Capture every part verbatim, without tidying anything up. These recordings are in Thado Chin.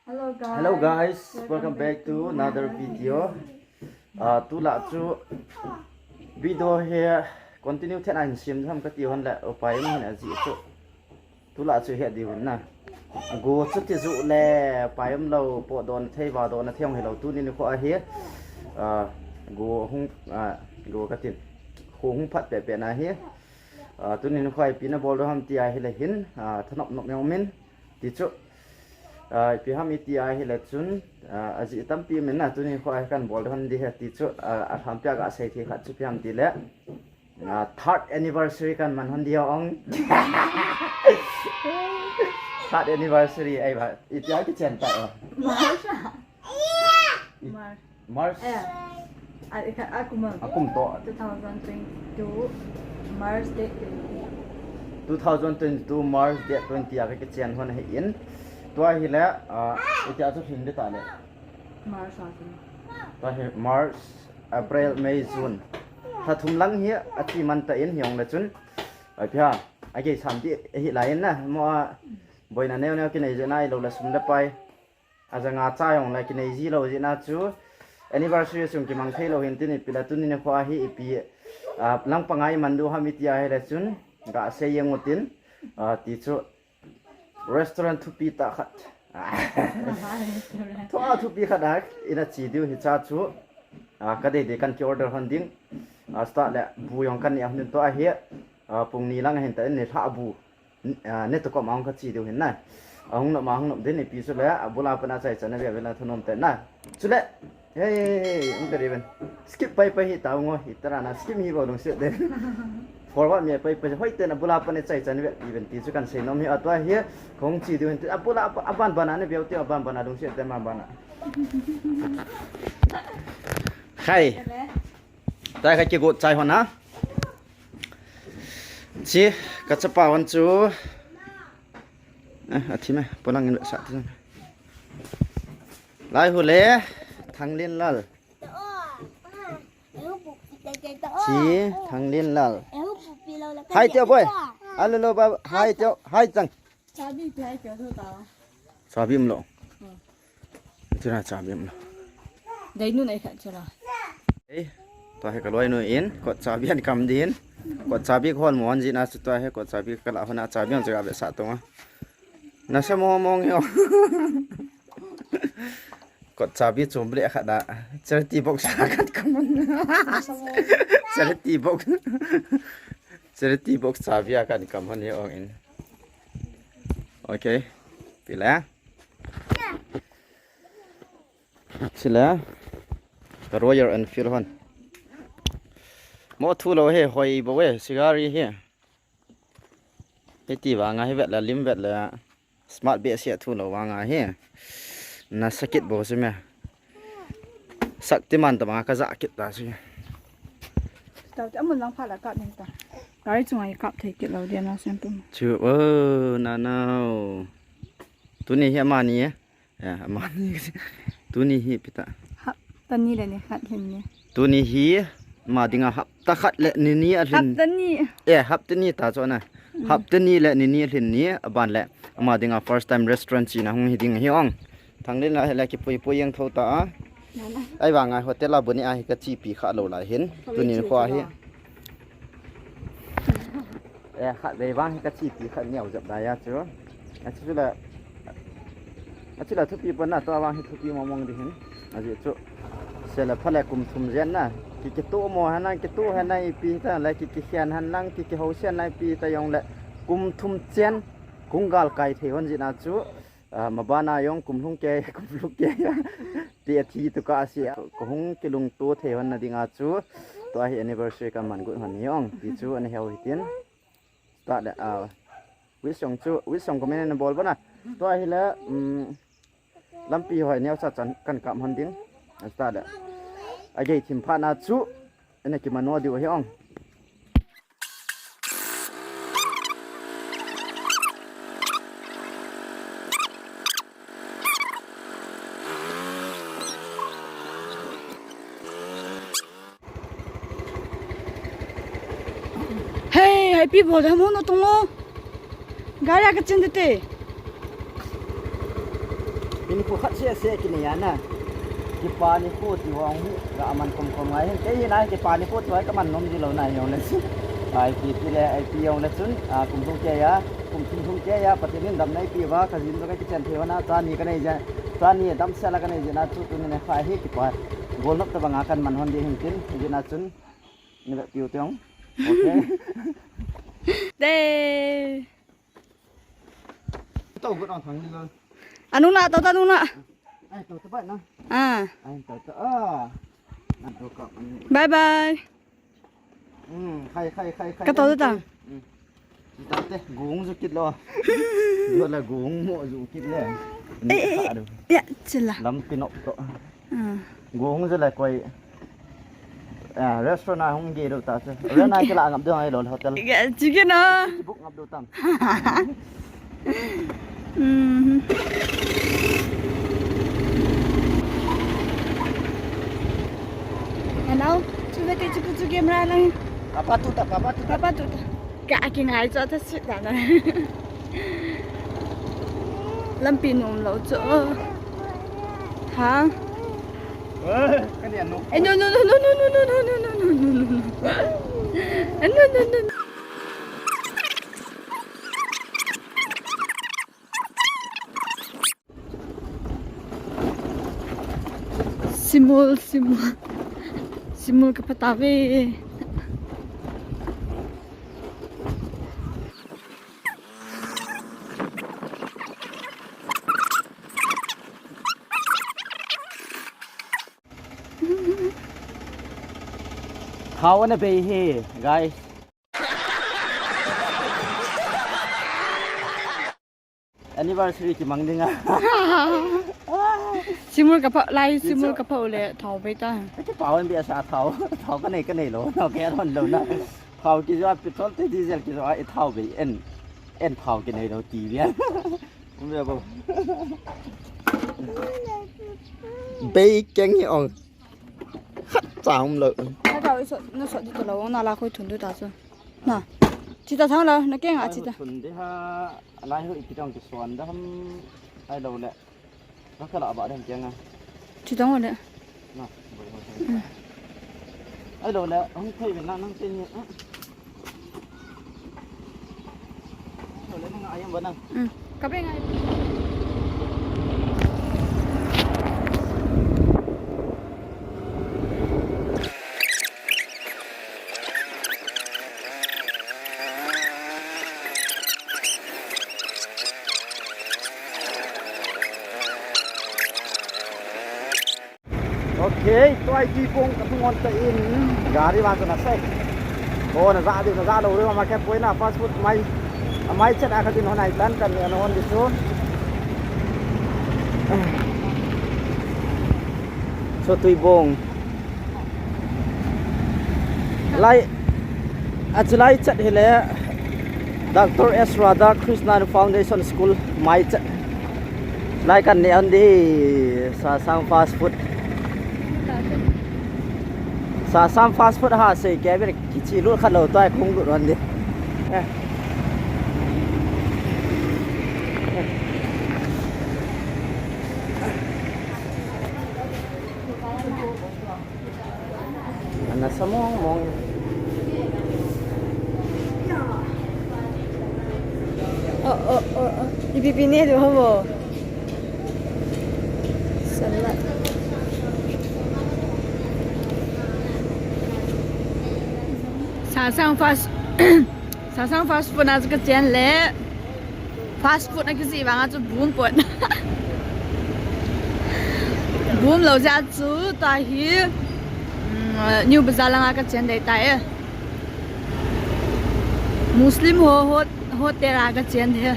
Hello guys, welcome back to another video. Ah, tulai chu video hi continue thei a hin sem ham kati hon le upai um hon aji chu. Tulai chu hi adi hon na. Go chu ti ju le pai um lou, potdoh thei, vahdoh thei hung hilou tuni nikho ahi. Ah, go hung, ah, go katin. Kho hung phat pepe na hi. Ah, tuni nikho ipi na bol diu ham ti ahile hin, ah, thanop nop jong min. Ti chu, ah, ipi ham iti ahile chun, ah, ajeh tampi min na tuni nikho a kan bol hon di hi ti chu, ah, alhampi a gasei thei khat chu ipi ham tile, ah, third anniversary kan man hon di ong. Third anniversary ahi ba, iti a kichen ta o. March a. I- March. March. Eh, a, a, a kum a. A kum toh. Two thousand twenty-two March date twenty. Two thousand twenty-two March date twenty a ka kichen hon ahin. Tua hile, ah, iti a chu hin di ta le. March a chu. Tua hi March, April, May, June. Lha thum lang hi achi man ta in hiong le chun. Ai pia, agei sam ti hi lai in na. Mo a, boina neo neo kinei jeh na ilou le sum le pai. Aja nga cha jong le kinei ji lou jeh na chu anniversary sung kimang thei lou hin tin ipi le tuni nikho ahi ipi, ah, langpang a iman diu ham iti ahile chun gasei jeng utin, ah, ti chu restaurant thupi tah khat. Restaurant. Thua thupi khat a ina chi diu hi cha chu, ah, ka dei dei kan ki order hon ding. Ah, start le bu jong kan ne hon din tua hi, ah, pung ni lang hin ta in ni lha bu. N-, ah, ne to kom a hung ka chi diu hin na. A hung nop ma hung nop din ipi chule, abul a pat a chai chan a ve ve la thanom te na. Chule, hey, hey, hey, hey, hung ka ri ven. Skip pai pai hi ta ngo, hi tara na skip hi bo lungset den. Forward me pai pai, hoi ten abul a pat a chai chan ve ti ven ti chu kan sei nom hi a tua hi, kong chi diu hin ti, abul a pa, aban ban a ne veu ti, aban ban a lungset den ma ban a. Khai. Tai ka kigot chai hon a. Chi, ka chapa hon chu. Eh, athi me, polang in sa ti. Lai hu le, Thanglinlal. Chi, Thanglinlal. Hai tio boy. Alo lo ba, hai tio, hai chang. Chabi pi hai pia tho ta. Chabi um lou. Hmm. Tura chabi um lou. Dai nu nai khat chara. Eh, tua hi ka loi nu in, kot chabi an kam din. Kot chabi khol mo an jin a chu tua hi kot chabi ka la hon a chabi an chu ga ve sa tonga. Na sa mo mong yo. Kot chabi chum ble khat da. Charity box a kan kam. Charity box. Charity box chabi a kan kam hon hi ong in. Okay. Pila. Sila. Ka Royal Enfield hon. Mo thu lo he hoi bo we sigari he. Hiti vanga hi vet la lim vet la. Smart be sia thu lo vanga hi. Na sakit bo si me. Saktiman ta ma ka za kit ta si. Tau te amun lang pha la kap ning ta. Gari chunga i kap thei kit lo dia na sem tum. Chu o na na o. Tuni hi amani e. Ya, amani. Tuni hi pita. Hapta ni le ni khat hin ni. Tuni hi ma dinga hapta khat le ni ni a lhin. Hapta ni. Eh, hapta ni ta chu na. Hapta ni le ni ni lhin ni aban le. Ama dinga first time restaurant china hung hi ding hi ong. Thanglinlal hi le kipui pui jeng tho ta a. Ai vanga hotel a bu ni a hi ka chi pi kha lo lai hin. Tuni kho a hi. Eh, khat vei vang hi ka chi pi kha neo jep dai a chu. A chu la. A chu la thupi pon na to vang hi thupi mo mong di hin. A ji chu. Se la pha le kum thum jen na. Ki ki to mo han lang ki to han na ipi ta la ki ki hian han lang ki ki ho sian na ipi ta jong le kum thum chen kung gal kai thei hon ji na chu. Ah, mabana jong kum lhung ke, kum lhung ke. Ti a thi tu ka si a, ko hung kilungto thei hon na dinga chu. Tua hi anniversary ka man gut hon hi ong. Ti chu ana heu hitin. Tua le, ah, wish song chu, wish song comment na bol bona. Tua hi le, um, lampi hoi neo sa chan kan kap hon ding. Tua le. A gei thim pha na chu. Ana kimano diu hi ong. Hey, hai pi bol ham ho na tung lo. Gari a ka chen de te. Hinkho khat seh seh kinei a na. Kipa nikho ti ho hi ka man khom khom ngai hin. Kei hi na kipa nikho ti ho ka man nom ji lou na hi jong le chun. Ai pi ti le, ai pi jong le chun. A kum thum kei a, kum thum thum kei a, Pathen in damna eipeh uva, ka jin jong ka kichen thei uva na, cha ni ka nei jeh. Cha ni damsel a ka nei jeh na chu tuni nikho hi kipa. Bol nop tabang a kan man hon ding hin tin, hijeh a chun. Ni le piu tiong. Okay. Dei. Tau got ang thang ni lo. Anu na, tau ta nu na. Ai, tau ta bai na. Ah. Ai, tau ta. Ah. Anu ka. Bye bye. Hmm, khai, khai, khai, khai. Ka tau ta. Hmm. Tate, gung ju kit lo. Yo la gung mo ju kit le. Eh, eh, eh. Ya, chila. Lampi nok to. Ah. Gung je la koi. Ah, restaurant a hung ge do ta se. Restaurant a kila ngap do ai lo hotel. Ga, chicken a. Book ngap do tam. Mhm. Hello, chu ve te chu chu camera lang. Papa tu ta, papa tu ta. Papa tu ta. Ka kingai chu ta sit ta na. Lampi nom lou chu. Ha? Eh, ka ni anu. Eh, no, no, no. Eh, no, no, no. Simul, simul. Simul ka pha tave. Thao ana bei hi, guys. Anniversary kimang ding a. Simul ka pha, lai simul ka pha u le thao bei ta. Ka pha un bia sa thao, thao ka nei ka nei lou, thao ka hon lou na. Thao kijo a petrol te diesel kijo a i thao bei en, en thao kinei lou ti bia. Um bia bo. Bei keng hi ong. Khat cha um lou. Na thao i so, na so di to lou, na la khoi thun du ta so. Na. Chi ta thang la, na keng a chi ta. Thun de ha, lai ho i ki tong ki suan da ham, ai lo le. Ka ka la ba de ham keng a. Chi tong le. Na, boi ho. Mm. Ai lo le, hung thei ve na nang te ni. Ah. Ai lo le, nang ai am ba na. Mm. Ka be ngai. Okay, tua i Tuibong ka tung on ta in, gari vang chu na sai. O, na ja diu, na ja lou diu, ama khe poi na fast food mai, mai chet a ka din hon ai tan kan ni an hon di chu. So Tuibong. Lai, a chu lai chat hi le, Doctor S Radhakrishnan Foundation School mai chat. Lai kan ne an di Sasang fast food. Sasang fast food ha sei ke ber kichi lut khat lou tai kong lut an di. Eh. Ana sa mong mong. Oh, oh, oh, oh. Ipi pi ne du ho bo. Salad. Sasang fast. Sasang fast food na chu ka chen le. Fast food na kijih vang a chu boom pon. Boom lou jeh a chu tua hi, mm, New Bazaar lang a ka chen dei tai e. Muslim ho, ho, hotel a ka chen dei.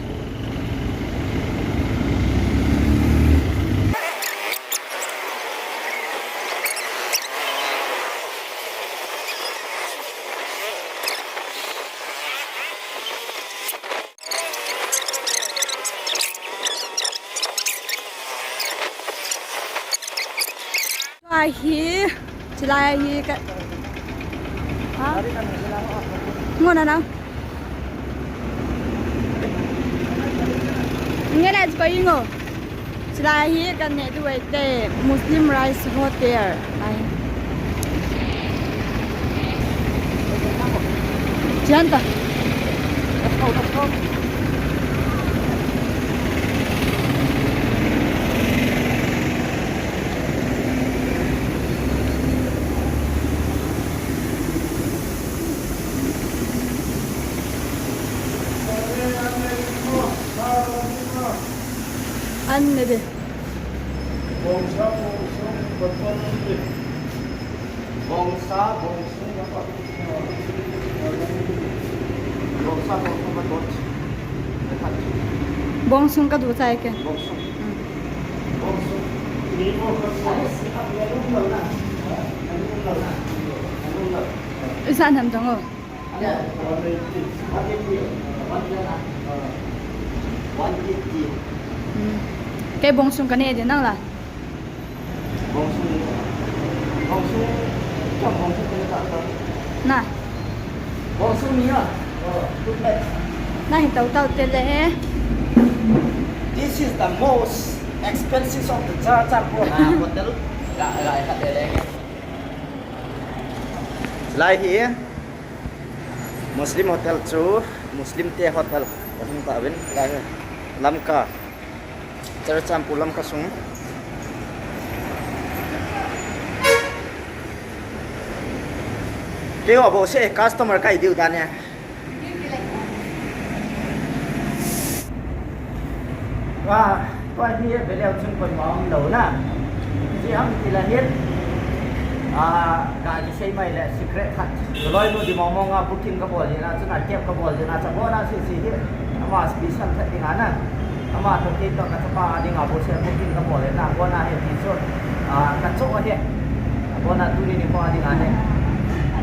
Ahi, chilai ahi ka. Ha? Ngo na na. Nge na ko ingo. Lai hi kan ne duai te Muslim Rice Hotel. Lai. Chian ta. An ne de. Bongsa, bongsung, botol de. Bongsa, bongsung, botol. Bongsa, bongsung, botol. Bongsung ka du chai ke. Bongsung. Hmm. Bongsung. Isa nam dong o. Kei bongsung ka ne de nang la. Bongsung. Bongsung. Bongsung ka ne ta ta. Na. Bongsung ni a. Na hi tau tau te le. This is the most expensive of the Churachandpur hotel. Ga ga ka te le. Lai hi. Muslim hotel chu, Muslim te hotel. Ka hung ta vin, lai hi. Lamka. Churachandpur Lamka sung. Kei ho bo se customer kai diu dan ya. Wa, tua hi veleu chun koima um lou na. Ji am ti la hin. A, ga ji sei mai le secret khat. Loi lo di mong mong a booking ka bol ji na, chun a cab ka bol ji na, cha bona si si hi. Ama special khat ding a na. Ama to ke to ka chapa ding a bo se booking ka bol le na, bona he ti so. A, ka cho he. Bona tu ni ni ko ding a he.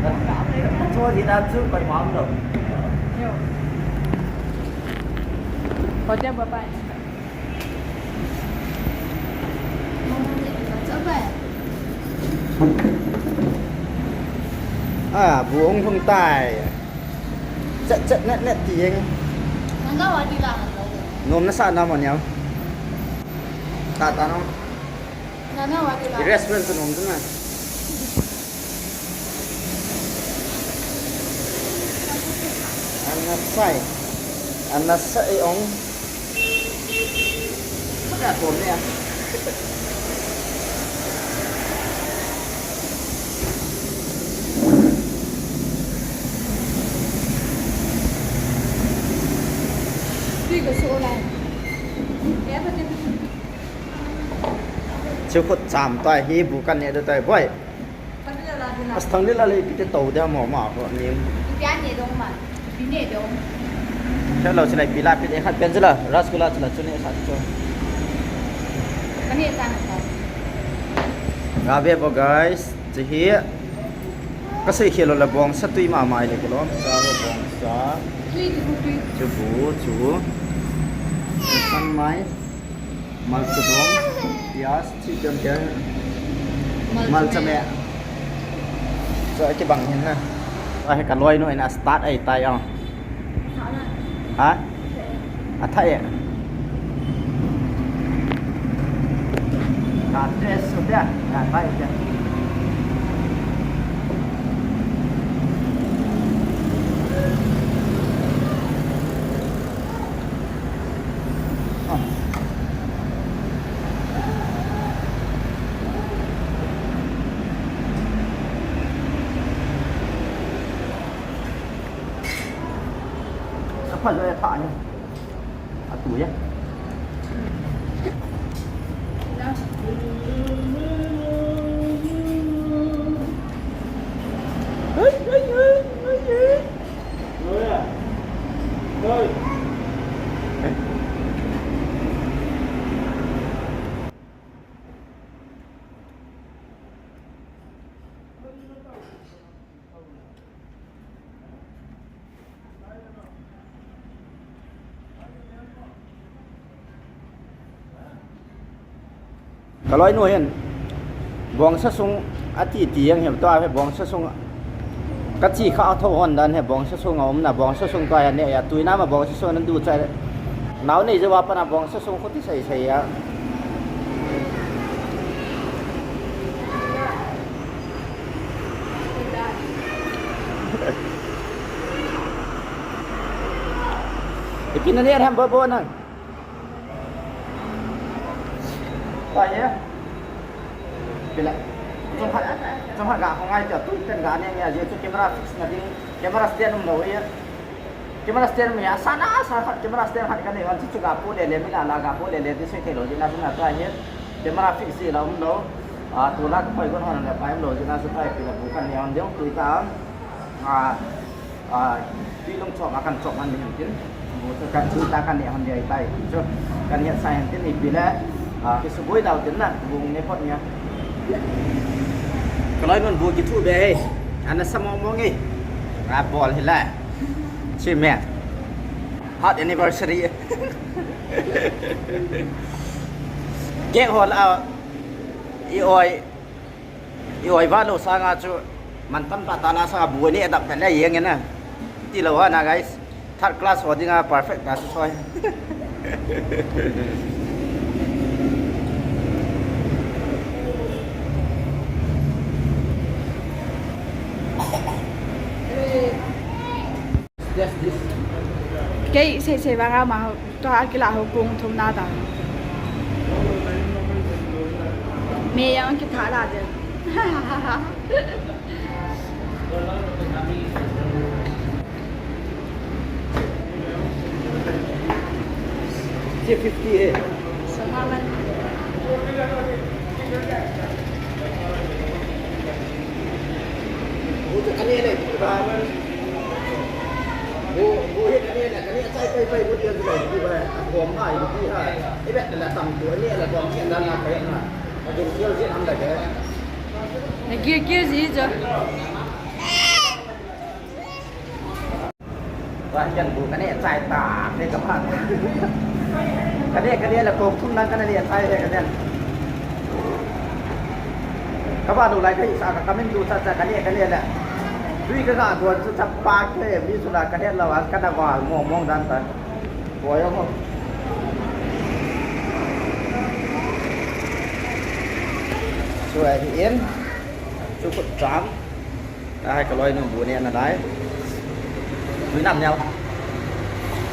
Ka cho ji na chu koima um lou. Hotel bye bye. A, bu hung hung tai. Chet chet net net ti eng. Nana wa di la han lo. Nom na sa na mo niao. Ta ta no. Nana wa di la. I restaurant tu nom tu na. Ana sai. Ana sai ong. Maka ko ne. Tui ko so lai. Ya ba te. Chu khut cham tai hi bu kan ne da tai boi. As thang ni la le pi te to dia mo ma ko ni. Pi a ne dong ma. Pi ne dong. Hello, chilai pi la pi de khat pen chila. Rasgulla chila chu ne sa chu. Ka ne sa na sa. Ga ve bo guys. Chi hi. Ka sei khel lo la bongsa tui ma mai le ko lom. Sa bongsa. Tui tu tui. Chu bu chu. San mai. Malcha dong, piaz, chicken kya? Malcha me. Malcha me. So, iti bang hin na. Ahe ka loi nu ina start ai tai ang. Ha? Athai. Ka test so dia. Ka bai dia. Apa lo ya tak ni? Atu ya. Ka loi nu hin bongsa sung ati ti ang hem to a he bongsa sung ka chi kha a tho hon dan he bongsa sung a um na bongsa sung to a ne ya tuina ma bongsa sung nan du chai nau nei je wa pa na bongsa sung khuti sai sai ya Ina ne ham bo bo nang. Tua hi. Bila. Chungkhat, chungkhat ga hung ngai tia tu ten ga ne nge, ajeh chu camera fix na ding, camera stand um lou hi. Camera stand um hi, asana sa khat camera stand khat ka nei hon chu ga pu le le, mi la la ga pu le le ti sei thei lou jeh a chu na tua hi. Camera fix ji la um lou. A, tu la ka poi kon hon le pai um lou jeh a chu tua hi bila bu kan ne hon ding tu ta. A, a, tui lung chom a kan chom han ding tin. Bu chu kan tui ta kan ne hon ding tai chu. Kan het sai han tin ipi le. A, kisuboi dau tin na, bu ne phot nia. Ka loinun bu kithu be he. Ana sa mong mong e. Ra bol hi la. Chi me. Happy anniversary. Cake hol a. I oi. I oi va lou sanga chu mantam tah tah la sanga bu ne dap ta le yeng na. Ti lou ha na, guys. Third class ho dinga perfect ta chu soi. Kei sei sei vang a ma tua kila ho kung thum na ta. Me yang kitha la de. ये फिफ्टी है। वो तो कने ले, वो, वो है कने ले, कने अच्छा है, भाई, भाई, वो दिया तो भाई, भाई, अब वो हम भाई, वो भी है। ये बेटा ला तम तो, ये ला तो हम के अंदर ना कहे ना। अब जो रियल से हम लगे। ये गिर, गिर जी जा। Tua hian bu ka neh chai ta, hei ka phat. Ka neh, ka neh le kawng thum lang ka na neh chai he ka neh. Ka va lo lai ka hih sa ka, ka min du cha cha ka neh, ka neh le. Tui ka ga duan chu chapa ke mi chu la ka het lo a ka na val mong mong dan ta. Boi ang ho. Chu ahi in. Chu kut cham. Ai, ka loinu bu neh na lai. Tui nam neo.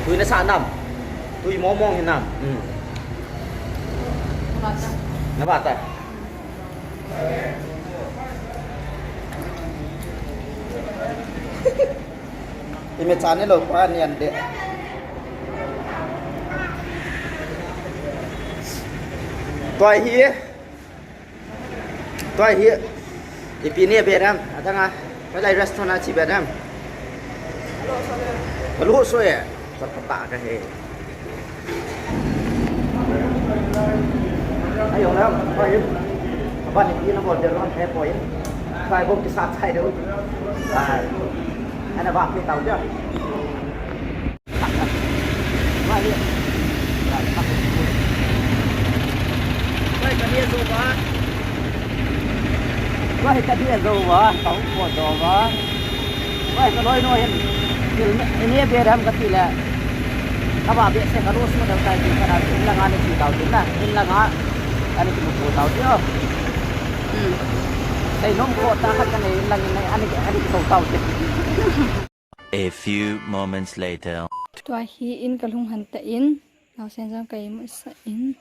Tui na sa nam. Tui mong mong hi nam. Hmm. Na ba ta. I me cha ne lo pa nian de. Tua hi. Tua hi, ipi neh be dem, adang a, hoilai restaurant a che be dem. Ka lu so e, ka pata ka he. Ai, jong lam, tua hi, ka ban ipi na bol de lo, he poi. Tua hi bom kisa chai de. Ai, ana ba pe tau de. Vai, ka neh zo va. Vai, ka neh zo va, ka hung pot zo va. Vai, ka loinu hin. Thil ne, ne be dem ka ti le. Ka ba be se ka lo su dau tai ti ka na in langa ne ti dau ti na. In langa. Ani ki mu ko dau ti o. Hmm. Sei nom ko ta khat ka ne in lang ne ani, ani ki so dau ti. A few moments later. Tua hi in ka lhung han ta in, naosen jong ka imu sa in.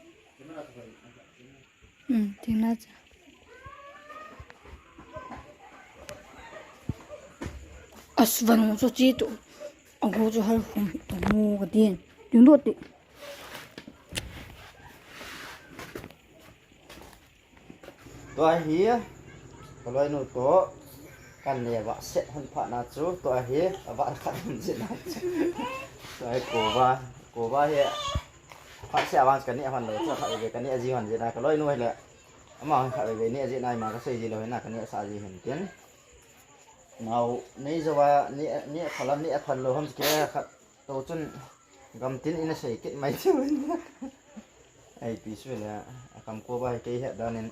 Hmm, tina cha. Asvan chu chi tu. Agu chu hal khum hi ta mu ka din. Tin do ti. Tua hi, ka loinu toh, kan neh vah set hon phat na chu, tua hi, a vah khat hon jeh na chu. Tua hi kova, kova hi, phat set a vang chu ka neh hon lou, chu khat ve ka neh ji hon jeh na, ka loinu hi le, ama hon khat ve neh jeh na, ima ka sei ji lou hi na, ka neh sa ji hin tin. Nau, nei jo va, neh, neh pha lam, neh pha lou hon chu kei khat, to chun, Gamtin in a sei kit mai chu. Ai pi su le, a kam ko vai kei het dan in.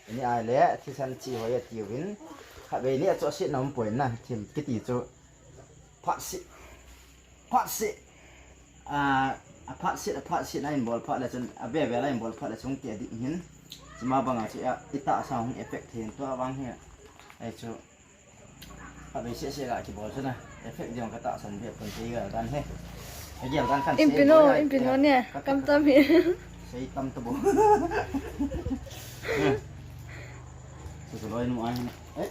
Ini ai le, thisan chi hoi a ti uvin. Khatvei ni a chu a sit na um poi na, thim kiti chu. Phat sit. Phat sit. A, a phat sit, a phat sit na in bol phat le chun, a ve ve la in bol phat le chung ti a dik hin. Chuma banga chu a, i ta sa hung effect hin tua vang hi. Ai chu. Khatvei seh seh la kibol chu na. Effect ding ka tahsan ve pon te ga dan he. Agel dan khan. Inpin o, inpin o ne. Kam tam hi. Sei tam ta bo. Su su loi nu ai. Eh,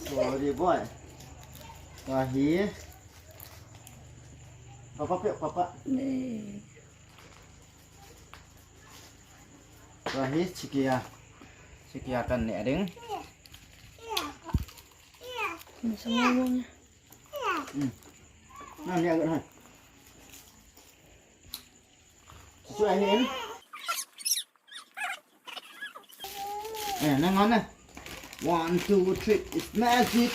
sorry boy. Kahi. Papa pe, papa. Kahi chikia. Chikia kan ne ding. Ni sa mo mo ne. Hmm. Na ni agan hai. Su su ahin. Eh, nang on na. One, two, three, it's magic.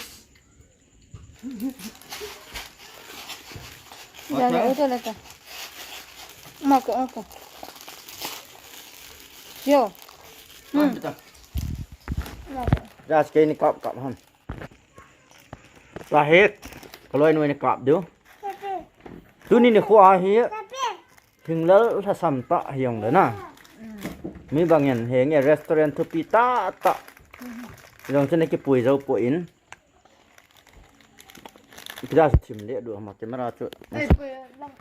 Ya, ya, ito na ta. Mako, mako. Yo. Hmm. Mako. Just kei ni kap kap ham. Sahit. Kaloi nu ni kap du. Tuni ni khu ahi. Hinglal lhasam ta hiong le na. Mi bangin henge restaurant thupi ta ta. Jong chene kipui jo po in. Kida thim le du ma camera chu. Ei, pui lang.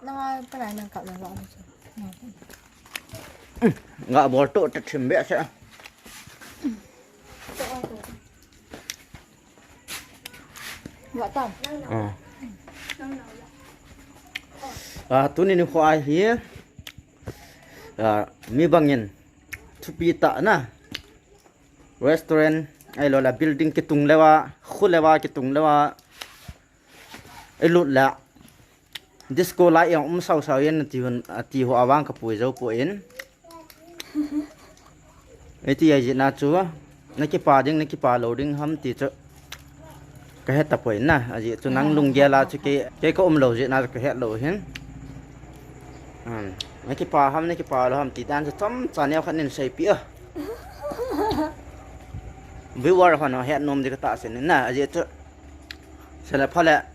Nang a pa lai nang kap na lo. Nga bol to ta thim be sa. Wa tam. Ah. Ah, tuni ni khu ahi. Ah, mi bangin thupi ta na. Restaurant, ahilou le building kitung leuva, khu leuva kitung leuva. Ilut le. Disco light jong um sau sau in ati hun, ati ho avang kapui jo po in. Iti ajeh na chu, na kipa ding, na kipa lou ding ham ti chu. Ka het ta poi na, ajeh chu nang lunggel a chu kei, kei ka um lou jeh na ka het lou hin. Um, na kipa ham, na kipa lou ham ti dan chu chomcha neo khat nin seipi a. Viewer hon het nom ding ka tahsan in na, ajeh chu. Sele phale,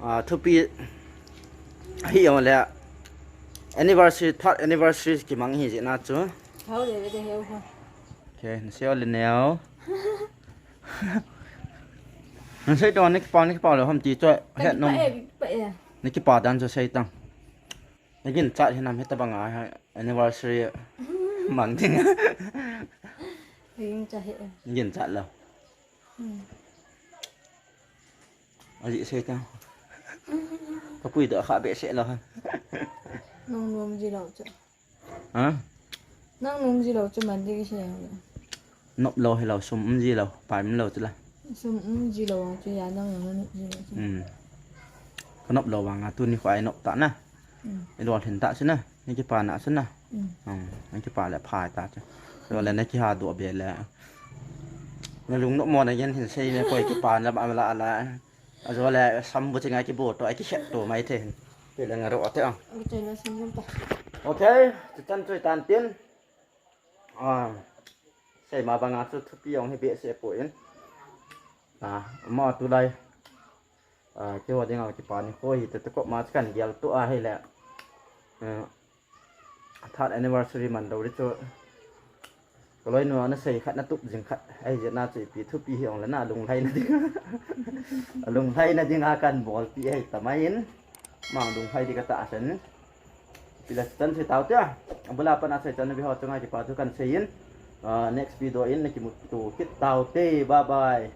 ah, thupi hi jong le anniversary, third anniversary kimang hi jeh na chu. Hau le le de heu ho. Okay, na seo le neo. Nang sei to, na kipa, na kipa lou ham ti chu, het nom. Pa e, pa e. Na kipa dan chu sei tang. Na ginchat hinam hitabang a anniversary mang ding. Ginchat hi. Ginchat lou. Hmm. Ajeh sei tang. Kapui doh kha behseh lou ham. Nang nom ji lou chu. Ha? Nang nom ji lou chu man ding kisei. Nop lou hilou, sum um ji lou, pai um lou chu la. Sum um ji lou chu ya nang nop ji lou chu. Hmm. Ka nop lou vang a tuni khu a i nop ta na. Hmm. I lolhin ta chu na, na kipa na chu na. Hmm. Hmm, na kipa le phai ta chu. Lou le na kiha doh be le. Na lung nop mo na yen hin sei me koi kipa na ba la la. Ajo le sam bu chinga kibo to, a kikhet to mai the hin. Pe le nga ro te ang. Okay, na sim ta. Okay, chutan chu tan tin. Ah, sei ma banga chu thupi jong hi behseh poi. Ah, ma tulai. Ah, keiho dinga kipa ni khu hi te te ko ma chu kan gel to a hile. Ah, third anniversary man lou ri chu. Ka loinu ana sei khat na tup jing khat. Ahi jeh na chu ipi thupi hi jong le na lunglhai na ding. Lunglhai na dinga kan bolpi ahi tamai in. Mang lunglhai di ka tahsan. Ipi le chan sei tau tia. Abula pat a sei chan na vi ho chunga kipa thu kan sei in. Ah, next video in na kimuto kit tau te. Bye bye.